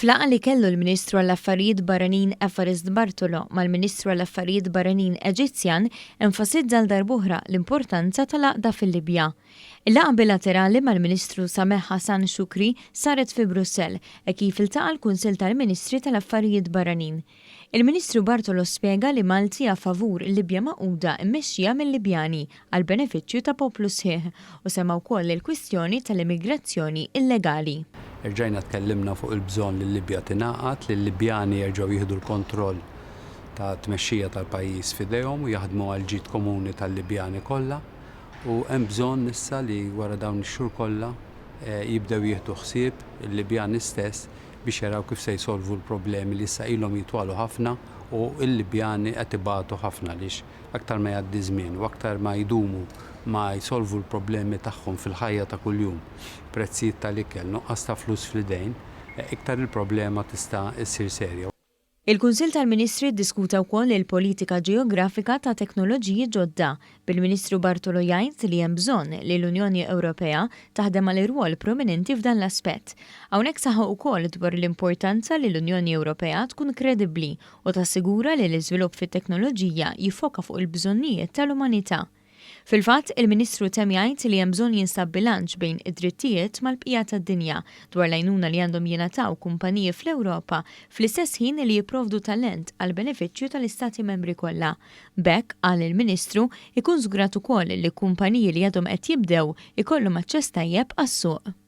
F'laqgħa li kellu l-Ministru għall-Affarijiet Barranin Evarist Bartolo mal-Ministru għall-Affarijiet Barranin Eġizzjan enfasizza għal darb'oħra l-importanza tal-għaqda fil-Libja. Il-laqgħa bilaterali mal-Ministru Sameh Hassan Shukri saret fi Brussell hekk kif iltaqa' l-Kunsill tal-Ministri tal-Affarijiet Barranin. Il-Ministru Bartolo spjega li Malti hija favur Libja magħquda mmexxija mil-Libjani għall-benefiċċju ta' poplu sħiħ u semma wkoll il-kwistjoni tal-immigrazzjoni illegali. Erġajna tkellimna fuq il-bżonn li l-Libja tingħaqad, li l-Libjani jerġgħu jieħdu l-kontroll tat-tmexxija tal-pajjiż f'idejhom u jaħdmu għall-ġid komuni tal-Libjani kollha u hemm bżonn issa li wara dawn ix-xhur kollha jibdew jieħdu ħsieb il-Libjani stess biex jaraw kif se jsolvu l-problemi li issa ilhom jitwalu ħafna u l-Libjani qed ibatu ħafna għaliex aktar ma jgħaddi żmien u aktar ma jdumu ma jsolvu l-problemi tagħhom fil-ħajja ta' kuljum, prezzijiet tal-ikel, nuqqas ta' flus fl-idejn, iktar il-problema tista' ssir serja. Il-Kunsill tal-Ministri ddiskuta wkoll il-politika ġeografika ta' teknoloġiji ġodda, bil-Ministru Bartolo jgħid li hemm bżonn li l-Unjoni Ewropea taħdem għal irwol prominenti f'dan l-aspett. Hawnhekk saħaq ukoll dwar l-importanza li l-Unjoni Ewropea tkun kredibbli u tassigura li l-iżvilupp fit-teknoloġija jiffoka fuq il-bżonnijiet tal-umanità. Fil-fatt, il-Ministru temm jgħid li hemm bżonn jinstab bilanċ bejn id-drittijiet mal-bqija tad-dinja dwar l-għajnuna li għandhom jingħataw kumpaniji fl-Ewropa fl-istess ħin li jipprovdu talent għall-benefiċċju tal-Istati Membri kollha. B'hekk, qal il-Ministru, ikun żgurat ukoll li kumpaniji li għadhom qed jibdew ikollhom aċċess tajjeb għas-suq.